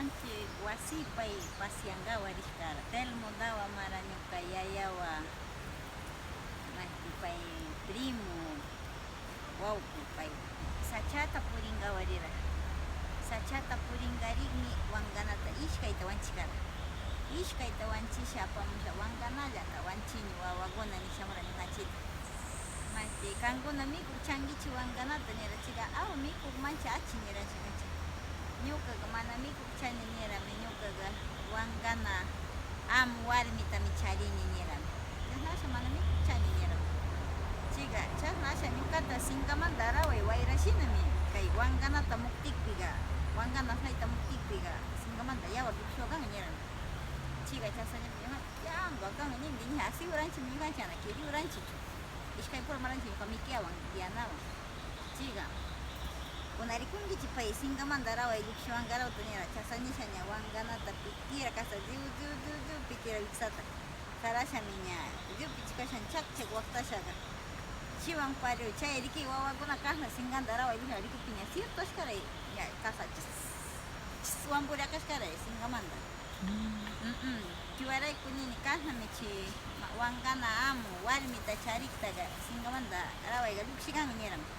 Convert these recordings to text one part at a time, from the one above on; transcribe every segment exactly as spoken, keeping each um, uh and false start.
Anchi wasipay paseangawa rishkara. Telmo Dawa mara ñuka yayawa, maypi pay primo wawqi pay sachata puringawa rira. Sachata puringarikmi wanganata ishkayta wanchikara. Ishkayta wanchisha apamusha wanganallata wanchini wawakuna nishamura ñuqanchikta. Maypi, kankuna mikukchankichi wanganata nira, chayqa, aw, mikukmancha achi nira, chayqa, ñuqaqa mana mikukchani nirami, ñuqaqa wangana amu warmitami charini nirami. Chasnasha mana mikukchani nirami. Chayqa, chasnasha ñuqata singamanta araway wayra shinami, kay wanganata muktikpiqa, wangana asnayta muktikpiqa, singamanta yawar llukshuwa kan nirami. Chayqa, chasnaña ñuqa, yanqa kan ninmi, ña asiguranchikmi ñuqanchik, ana kiriuranchikchu. Ishkay pura maranchik ñuqa mikiawan, yanawan. Chayqa, kunarikunkichik pay singamanta araway llukshuwanqa arawta nira, chasnañasha ña wanganata pitira kasa, riu, riu, riu, riu, pitira wiksata. Sarashami ña, riu pichkashan chak, chak waktashaqa. Chiwan pariu, chay riki wawakuna kasna singanta araway llukshuwan rikupi ña, cierto ashkaray, ña kasa, chis, chis, wampura kashkaray singamanta. Mm, mm. Chiwarayku nini, kasnami chay ma-, wangana amu warmita chariktaqa singamanta arawayqa llukshi kan nirami.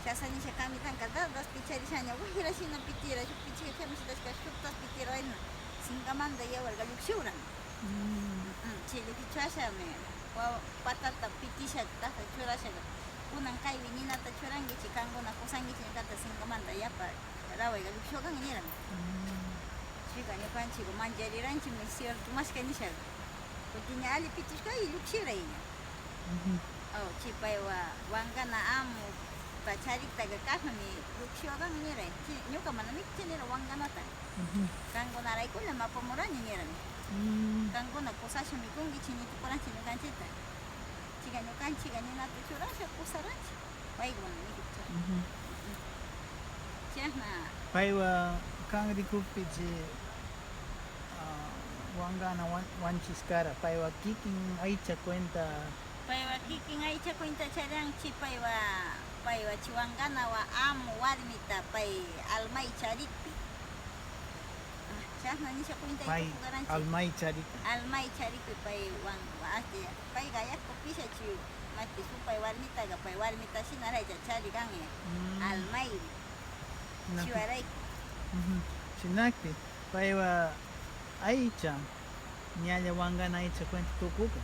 Chasnañasha kamitanqa das, das picharishaña, wayra shina pitira, shuk pichika kamisitashka, shuktas pitira wayna singamanta yawarqa llukshiuran. Mm. Mm, mm. Chay llukshichashami, wa-, patata pitisha, tasa churasha, kunan kaypi ninata churankichik, kankuna kusankichik, ñuqata singamanta yapa arawayqa llukshiwa kan nirami. Mm. Chayqa ñuqanchikqa manchariranchikmi, cierto mashkha nishaqa. Kutin ña alli pitishka y llukshiray ña. Ujú. Oh, chay paywa wangana amuta chariktaqa kasnami llukshiwa kan niray. Chay, ñuqa mana mikukchani nira wanganata. Ujú. Kankunaraykullami apamurani nirami. Mm. Kankuna kusasha mikunkichik nitukuranchik ñuqanchikta. Chayqa ñuqanchikqa ninata churasha kusaranchik. Paywan nikupcha. Ujú. Chayna. Paywa kan rikuptichi, ah, wangana wan-, wanchiskara, paywa kikin aycha cuenta. Paywa kikin aycha cuenta charanchi, paywa, paywa chi wanganawa amu warmita pay almay charikpi. Ah, chasna nisha cuenta pay tukukaranchik. Almay charikpi. Almay charikpi pay wan-, wa-, asti, payqa yaku pishachi, mati supay warmitaqa, pay warmita shinaray cha charikanña. Mm. Almay. Napi. Chiwarayku. Ujú. Shinakpi, paywa aycha, ñalla wangana aycha cuenta tukuka.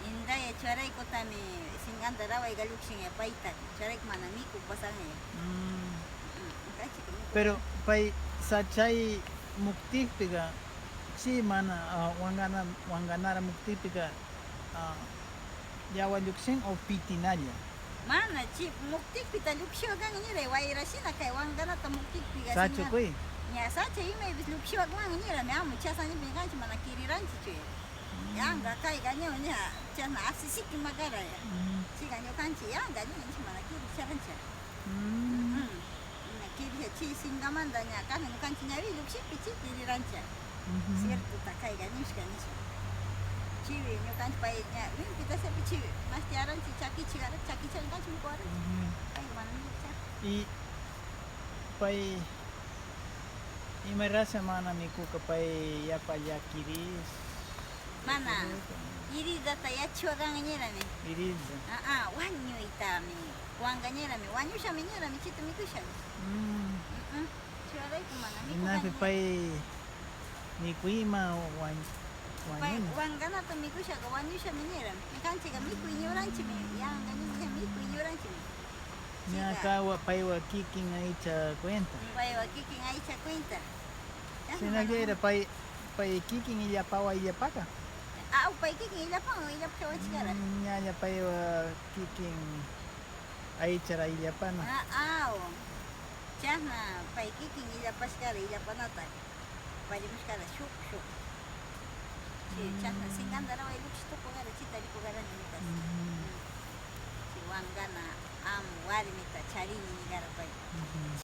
Indaya, chayraykutami singanta rawayqa llukshinña payta, chayrayku mana mikuk pasanña. Mm. Mm, kachika mikuk. Pero pay sachay muktikpiqa, chi mana, ah, wangana, wanganara muktikpiqa, ah, yawa llukshin o pitinalla? Mana, chi muktikpita llukshiwa kan niray, wayra shina kay wanganata muktikpiqa. Sachu singa-, kuy? Ña sacha imaypis llukshiwa kan nirami, amu chasnañapi kanchi mana kiriranchichu. Mm. Yanqa kayqa ña, ña chasna asisiki makaraya. Mm. Chayqa ñuqanchik yanqa ña, ña mana kiricharanchi. Mm. Mm. Ña kiricha chi singamanta ña kan ñuqanchik ñawi llukshipi chi kiriranchi. Ujú. Ciertota kayqa nishka, nishka. Chiwi ñuqanchik pay ña wimpita sapi chiwi, masti aranchik chakichik ara, chakichik aranchik muku ara. Ujú. Kayqa mana nishka. Y pay imarasha mana mikuka pay yapa llakiris. Mana, heridata yachiwa kan nirami. Herida. Ah, ah, wañuytami. Wanqa nirami, wañushami nirami, chita mikusha. Mm. Mm, mm. Chiwarayku mana mikushani. Hinapi pay mikuyma wañ-, pay wañuni. Wanganata mikushaqa wañushami nirami. Ñuqanchikqa mikuy ñuranchikmi, yanqa ñuqa mikuy ñuranchikmi. Ña chayqa kawa paywa kikin aycha cuenta. Paywa kikin aycha cuenta. Shinallira pay, pay kikin illapawa illapaqa. Ah, pay kikin illapawan illapashawachkara. Mm, ñalla paywa kikin aychara illapana. Ah, aw. Chasna pay kikin illapashkara illapanata. Parimushkara shuk, shuk. Chi, chasna singanta raway llukshitukugara chita rikugara ñuqas. Mm. Chi wangana amu warmita charini nigara pay. Mm.